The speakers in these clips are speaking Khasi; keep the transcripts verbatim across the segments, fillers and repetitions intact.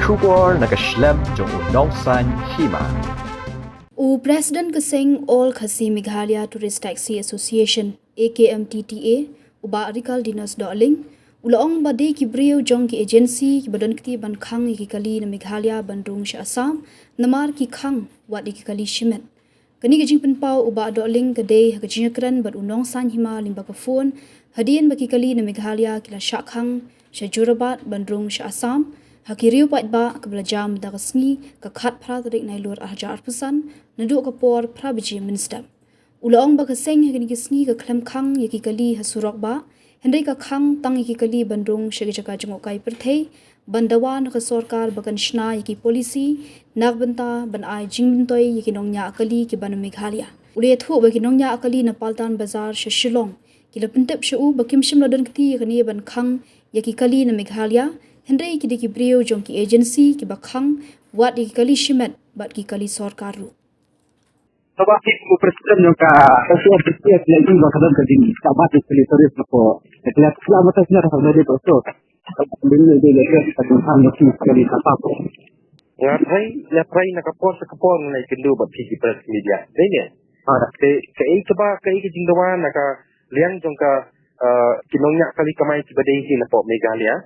Khubor na ka shlem jong u Nongsaiñ Hima. U President ka seng All Khasi Meghalaya Tourist Taxi Association, A K M T T A, u Bah Rikaldinus Dohling, u la ong ba dei ki briew jong ki agency kiba don kti ban khang ïa ki kali na Meghalaya ban rung sha Assam, namar ki khang wat ïa ki kali shimet. Kane ka jingpynpaw u Bah Dohling ka dei ha ka jingïakren bad u Nongsaiñ Hima lyngba ka phone, hadien ba ki kali na Meghalaya ki la shah khang sha Jorabat ban rung sha Assam ha ki riew paidbah, kaba la jia mynta ka sngi ka khatphra tarik Nailur arhajar arphew san, naduh ka por phra baje mynstep. U la ong ba ka seng ha kine ki sngi ka khlem khang ïa ki kali ha surok bah, hynrei ka khang tang ïa ki kali ban rung sha ki jaka jngohkai pyrthei, ban dawa na ka sorkar ba kan shna ïa ki policy na ka bynta ban ai jingmyntoi ïa ki nongñiah kali kiba na Meghalaya. U la ïathuh ba ki nongñiah kali na Paltan Bazar sha Shillong ki la pyntip sha u ba kim shym la don kti ïa kane ban khang ïa ki kali na Meghalaya, hynrei ki dei ki briew jong ki agency kiba khang wat ïa ki kali shimet bad ki kali sorkar ruh. Kaba ki u president jong ka S A F D C S lagi ba ka don ka jing ka bat ki kali tourist na ko. Ka kali sila mata sila ka family to so. Ka dulu dia dia ka jing tham ki kali apa ko. Nga trai, nga trai na ka por sa ka por nga ïakynduh bad ki press media. Dei ne? Ha. Te kaei kaba, kaei ka jingdawa na ka liang jong ka, eh, ki nongñiah kali kamai kiba dei hi na pok Meghalaya.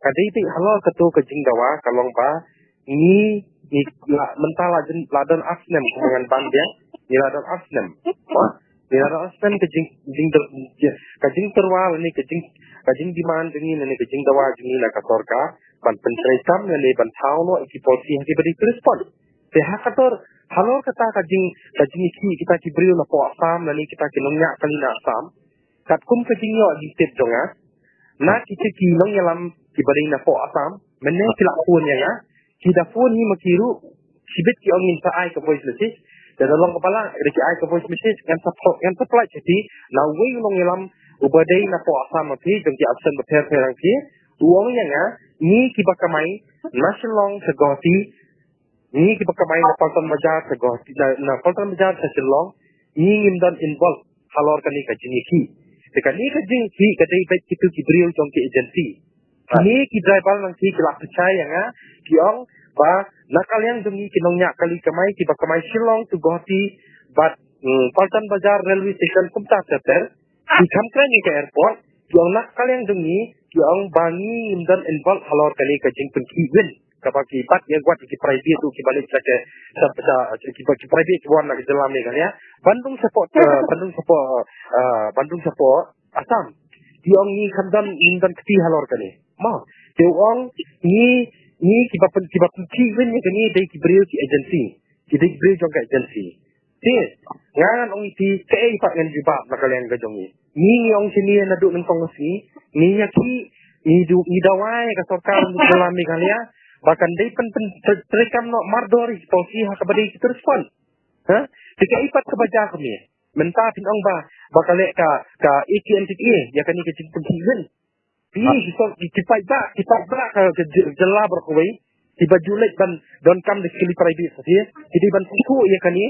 Ka dei beit halor kato ka jingdawa ka long ba ngi, ngi la, mynta la jin, la don ar snem kumba ngan ban biang, ngi la don ar snem. Ngi la don ar snem ka jing, jing, ka jingtyrwa lane ka jing, ka jingdemand jong ngi lane ka jingdawa jong ngi na ka sorkar ban pyntreikam lane ban thaw noh ïa ki policy ha kiba dei ki respond. Te ha kato, halor kata ka jing, ka jingïakhih kita ki briew na pok Assam lane kita ki nongñiah kali na Assam. Katkum ka jingïoh jingtip jong nga, na kita ki nongïalam kiba dei na pok Assam, mynne ki la phone ïa nga, ki da phone hi ma ki ruh, shibit ki ong ngin sa ai ka voice message, da da long kaba lah, da ki ai ka voice message, ngan sa pho-, ngan sa pynlait sha ki, na uwei u nongïalam uba dei na pok Assam ma phi, jong ki association bapher bapher jong ki, u ong ïa nga, ngi kiba kamai na Shillong sha Guwahati, ngi kiba kamai na Paltan Bazar sha Guwahati, na, na Paltan Bazar sha Shillong, ngi ngim don involve halor kane ka jingïakhih. Te kane ka jingïakhih ka dei beit kito ki briew jong ki agency. Kine ki driver nangta ki la pynshai ïa nga, ki ong ba na ka liang jong ngi ki nongñiah kali kamai kiba kamai Shillong to Guwahati bad, mm, Paltan Bazar railway station kumta ter ter. Ki kham kren ïa ka airport, ki ong na ka liang jong ngi, ki ong ba ngi ngim don involve halor kane ka jingpynkhih win. Kaba ki bat ïa wat ki private ruh kiba leit sha ka, sha, sha, kiba, ki private kiba wan na ka jylla Meghalaya. Ban rung shapoh, eh, ban rung shapoh, eh, ban rung shapoh Assam. Ki ong ngi kham don, ngim don kti halor kane. Mo, ki ong ngi, ngi kiba pyn, kiba pynkhih win ïa kane dei ki briew ki agency. Ki dei ki briew jong ka agency. Te, nga ngan ong ïa phi, kaei pat ngan jubab na ka liang ka jong ngi. Ngi ngi ong shane naduh nyngkong ka sngi, ngi ïakhih, ngi du, ngi dawa ïa ka sorkar jylla Meghalaya, ba kan dei pyn, pyn, pyn, treikam noh mardor ïa ki policy ha kaba dei ki tourist spot. Ha? Te kaei pat kaba jia kumne. Mynta phin ong ba, ba ka leh ka, ka A K M T T A, ïa kane ka jingpynkhih win. Phi, ki sor, ki, ki paidbah, ki paidbah ka, ka j-, jylla baroh kawei. Kiba ju leit ban donkam da ki kali private sa phi. Ki dei ban sngewthuh ïa kane.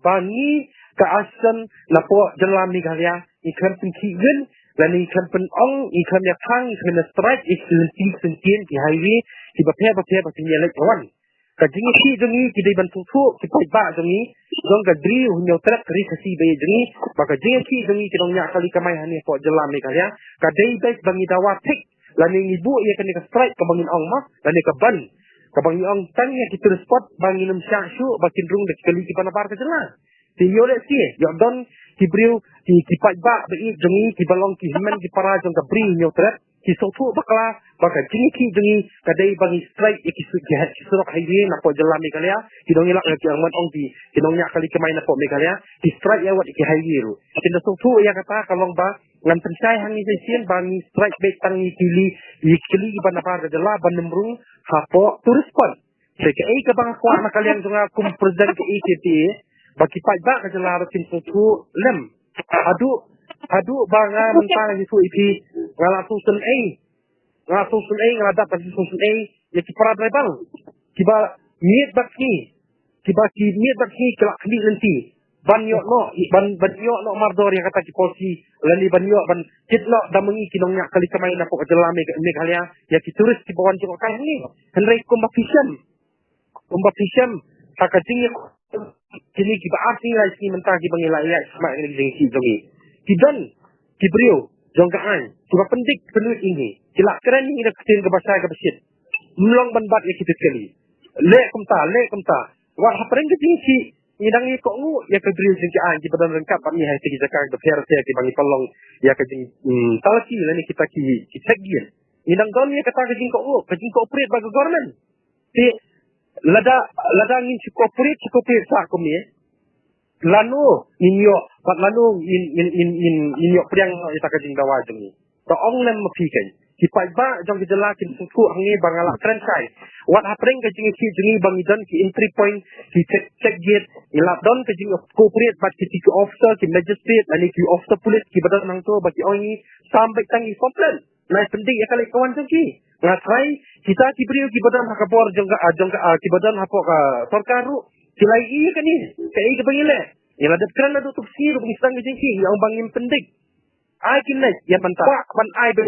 Ba ngi ka association na pok jylla Meghalaya. Ngi khlem pynkhih win. Lane ngi khlem pynong, ngi khlem ïakhang, ngi khlem ïa strike, ngi khlem pynkhih win ki highway. Kiba pher, ba pher, ba pher ïa leit wan. Ka jingïakhih jong ngi ki dei ban sngewthuh ki paidbah jong ngi jong ka Ri Hynñiewtrep, ka Ri Khasi ba ïeit jong ngi, ba ka jingïakhih jong ngi ki nongñiah kali kamai hangne hapoh jylla Meghalaya ka dei beit ba ngi dawa thik lane ngi buh ïa kane ka strike kaba ngin ong ma lane ka bandh kaba ngi ong tang ïa ki tourist spot ba ngin ym shah shuh ba kin rung da ki kali kiba nabar ka jylla. Te ïoh lehse ïoh don ki briew ki, ki paidbah ba ïeit jong ngi kiba long ki hynmen ki para jong ka Ri Hynñiewtrep. Ki sngewthuh bakla ba ka jingïakhih jong ngi ka dei ba ngi strike ïa ki su-, ki ha-, ki surok highway na poh jylla Meghalaya. Ki nongïalam ki arngut ong ki, ki nongñiah kali kamai na poh Meghalaya ki strike ïa wat ïa ki highway ruh. Kin da sngewthuh ïa kata ka long ba ngan pynshai ha ngi shisien ba ngi strike beit tang ïa ki kali, ïa ki kali kiba nabar ka jylla ban ym rung hapoh tourist spot. Te kaei kaba nga kwah na ka liang jong nga kum president ka A K T A ba ki paidbah ka jylla ruh kin sngewthuh lem. Haduh, haduh ba nga mynta nga ïathuh ïa phi, nga la sngewsynei. Nga la sngewsynei, nga la dap ka sngewsynei ïa ki para driver kiba miet bad ki, kiba ki miet bad ki ki la khlieh lynti. ban ïoh noh, ban, ban ïoh noh mardor ïa kata ki policy, lane ban ïoh ban kit noh da ma ngi ki nongñiah kali kamai napoh ka jylla Megh-, Meghalaya, ïa ki tourist kiba wan jngohkai hangne. Hynrei kumba phi shem, kumba phi shem, ha ka jingïa kine kiba ar sngi lai sngi mynta kiba ngi la ïaid shakhmat ïa kine ki jingïakhih jong ngi, ki don ki briew jong ka aiñ kiba pyndik pynwit ïa ngi, ki la kren ïa ngi da ka ktien kaba shai kaba shit. Ym long ban bat ïa ki tit kali. Leh kumta, leh kumta. Wat hapdeng ka jingïakhih ngi dang ïa kohnguh ïa ki briew jong ki aiñ kiba don ryngkat bad ngi ha kita ki jaka kiba pher seh kiba ngi pynlong ïa ka jing, mm, talaki lane kita ki, ki check gate. Ngi dang don ïa kata ka jingkohnguh, ka jingcooperate bad ka government. Te lada, lada ngin shu cooperate, shu cooperate sa kumne, lano ngin ïoh, bad lano ngin, ngin, ngin, ngin, ngin ïoh pdiang ïa kata ka jingdawa jong ngi. To ong lem ma phi kein. Ki paidbah jong ka jylla kin sngewthuh hangne ba nga la kren shai. Wat hapdeng ka jingïakhih jong ngi ba ngi don ki entry point, ki check, check gate, ngi la don ka jingcooperate bad ki, ki officer, ki magistrate, lane ki officer police kiba don hangto ba ki ong ïa ngi, sam beit tang ïa complain. Nai pyndih ïa ka leit ka wan jong ki. Nga tharai kita ki briew kiba don ha ka bor jong ka, ah, jong ka, ah, kiba don hapoh ka sorkar ruh ki la ïohi ïa kane. Kaei kaba ngi leh? Ngi la dep kren naduh tuk sngi ruh ba ngi sdang ka jingïakhih, ngi ong ba ngim pyndik. Ai kin leit ïa mynta. Kwah ban ai ba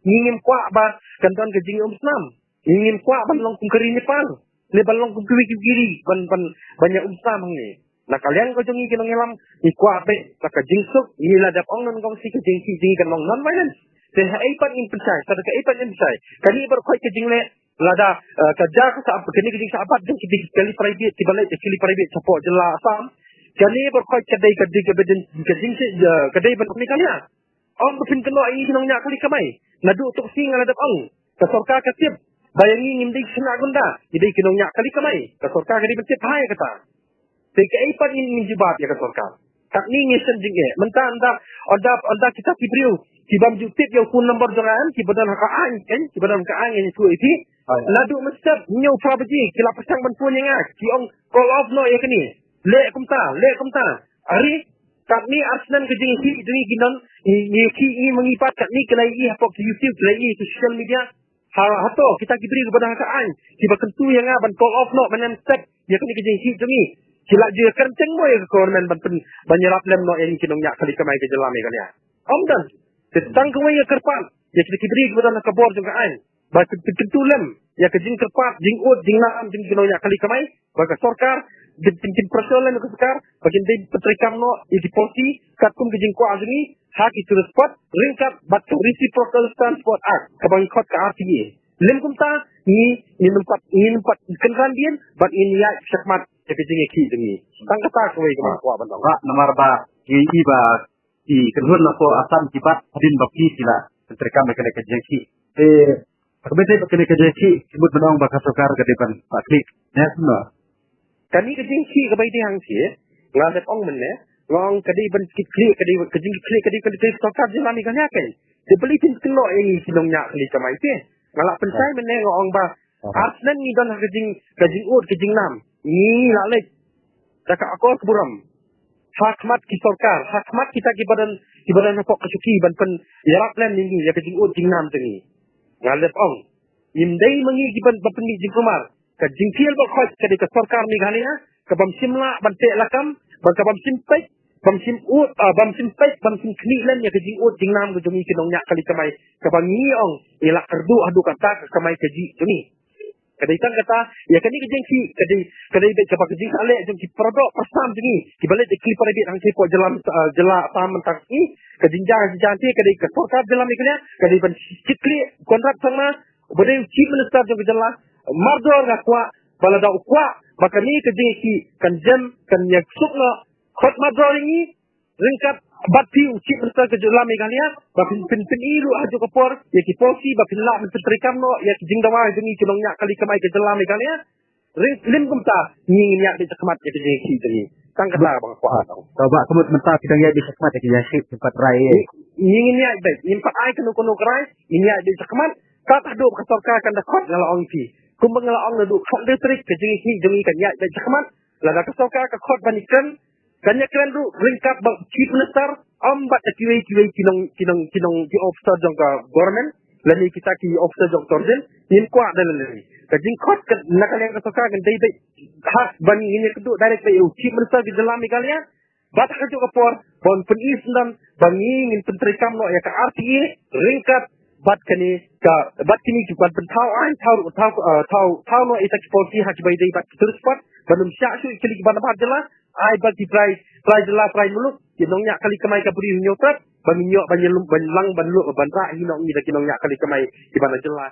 ngi ngim kwah ba kan don ka jingïaumsnam. Ngi ngim kwah ban long kum ka ri Nepal, ne ban long kum kiwei kiwei ki ri ban, ban, ban ïaumsnam hangne. Na ka liang ka jong ngi ki nongïalam, ngi kwah beit na ka jingsuk, ngi la dep ong nangkong shi ka jingïakhih jong ngi kan long non-violence. Te haei pat ngin pynshai, sa da kaei pat ngin pynshai. Kane baroh khoit ka jingleh, lada, eh, ka jia ka sa, kane ka jingshah bat jong ki kali private, kiba leit ki kali private shapoh jylla Assam. Kane baroh khoit ka dei, ka dei, ka dei, ka dei, eh, ka dei ban Meghalaya. Ong ba phin kynnoh ïa ngi ki nongñiah kali kamai. Naduh tuk sngi nga la dep ong, ka sorkar ka tip ba ïa ngi ngim dei ki khynnah gunda, ngi dei ki nongñiah kali kamai. Ka sorkar ka dei ban tip bha ïa kata. Te kaei pat ngin, ngin jubab ïa ka sorkar? Katne ngi shem jingeh. Mynta ynda, ynda, ynda kita ki briew ki bym ju tip ïa u phone number jong nga, kiba don ha ka aiñ, kein, kiba don ha ka aiñ, ngi ïathuh ïa phi. Hooid. Naduh mynstep hynñiew phra baje ki la pyrshang ban phone ïa nga, ki ong call off noh ïa kane. Leh kumta, leh kumta. Are, katne ar snem ka jingïakhih jong ngi ki don, ngi, ngi ïakhih ngi ma ngi pat, katne ki la ïohi hapoh ki YouTube, ki la ïohi ha social media. Ha, hato kita ki briew kiba don ha ka aiñ kiba kyntu ïa nga ban call off noh mynhynnin step ïa kane ka jingïakhih jong ngi, ki la ju ïakren teng mo ïa ka government ban pyn, ban ïarap lem noh ïa ngi ki nongñiah kali kamai ka jylla Meghalaya? Ym don. Te tang kawei ka kyrpad ïa kita ki briew kiba don ha ka bor jong ka aiñ ba kin, kin kyntu lem ïa ka jingkyrpad, jingud, jingnam jong ki nongñiah kali kamai, ba ka sorkar, kin, kin, kin pressure lem ïa ka sorkar ba kin dei pyntreikam noh ïa ki policy katkum ka jingkwah jong ngi ha ki tourist spot ryngkat bad ka Reciprocal Transport Act kaba ngi khot ka R T A. Lym kumta, ngi, ngin ym pat, ngin ym pat kynran dien bad ngin ïaid shakhmat ïa ka jingïakhih jong ngi. Tang kata kawei kaba nga kwah ban ong. Ba namar ba ngi i ba ki kynhun napoh Assam ki bat hadien ba phi phi la pyntreikam ïa kane ka jingïakhih. Te ha kaba ïadei bad kane ka jingïakhih, ki mut ban ong ba ka sorkar ka dei ban pah khlieh ne kumno? Kane ka jingïakhih kaba ïadei hangta, nga dep ong mynne, nga ong ka dei ban kit khlieh, ka dei ka jingkit khlieh, ka dei ka dei ka sorkar jylla Meghalaya kein. Te balei phin kynnoh ïa ngi ki nongñiah kali kamai te? Nga la pynshai mynne, nga ong ba ar snem ngi don ha ka jing, ka jingud ka jingnam. Ngi la leit da ka akor ka burom ha khmat ki sorkar, ha khmat kita kiba don, kiba don hapoh ka shuki ban pynïarap lem ïa ngi ïa ka jingud jingnam jong ngi. Nga la dep ong, ngim dei ma ngi kiban ba pynmih jingkulmar. Ka jingkhial ba khoit ka dei ka sorkar Meghalaya ka bym shym lah ban teh lakam, ba ka bym shym peit, bym shym ud, ah, bym shym peit, bym shym khmih lem ïa ka jingud jingnam ka jong ngi ki nongñiah kali kamai, kaba ngi ong ngi la kyrduh haduh katta ka kamai kajih jong ngi. Ka dei tang kata, ïa kane ka jingïakhih ka dei, ka dei beit kaba ka jingsahleh jong ki paradoh parasam jong ngi kiba leit da ki kali private hangtei hapoh jylla, ah, jylla Assam mynta ka sngi. Ka jingjia, ka jingjia te ka dei ka sorkar jylla Meghalaya ka dei ban kit khlieh u Conrad Sangma, uba dei u Chief Minister jong ka jylla. Mardor nga kwah ba lada u kwah ba kane ka jingïakhih kan jem, kan ïasuk noh, khot mardor ïa ngi ryngkat bad phi u Chief Minister ka jylla Meghalaya, ba phin, phin, phin pyni ruh ha kajuh ka por ïa ki policy ba phin lah ban pyntreikam noh ïa ki jingdawa jong ngi ki nongñiah kali kamai ka jylla Meghalaya. Lym kumta, ngi ngin ïaid beit shakhmat ïa ka jingïakhih jong ngi. Tang kata ba nga kwah. To ba ka mut mynta phi dang ïaid beit shakhmat ïa ka jingïakhih, phi pat rai, eh? Ngi ngin ïaid beit, ngim pat ai kano kano ka rai, ngin ïaid beit shakhmat kat haduh ba ka sorkar kan da khot, nga la ong ïa phi. Kumba nga la ong naduh khatar tarik, ka jingïakhih jong ngi kan ïaid beit shakhmat. Lada ka sorkar ka khot ban ïakren, kan ïakren ruh ryngkat bad u Chief Minister, ym bad da kiwei kiwei ki nong, ki nong, ki nong, ki officer jong ka government. lane kita ki officer jong ka Tor Jaiñ, ngin kwah da lane. Ka jingkhot ka na ka liang ka sorkar kan dei beit ha ban ngin ïakynduh direct bad u Chief Minister ka jylla Meghalaya. Bad ha kajuh ka por ban pyni syndon ba ngi ngin pyntreikam noh ïa ka R T A ryngkat bad kane ka, bad kine ki ban pynthaw aiñ, thaw thaw thaw thaw noh ïa kita ki policy ha kiba ïadei bad ki tourist spot ban ym shah shuh ïa ki ban bar jylla. Ai ba ki trai, trai jylla, trai muluk, ki nongñiah kali kamai ka briew Hynñiewtrep, ba ngin ïoh ban ïalum, ban lang, ban luk, ban rah hi noh ngi da ki nongñiah kali kamai ki ban jylla.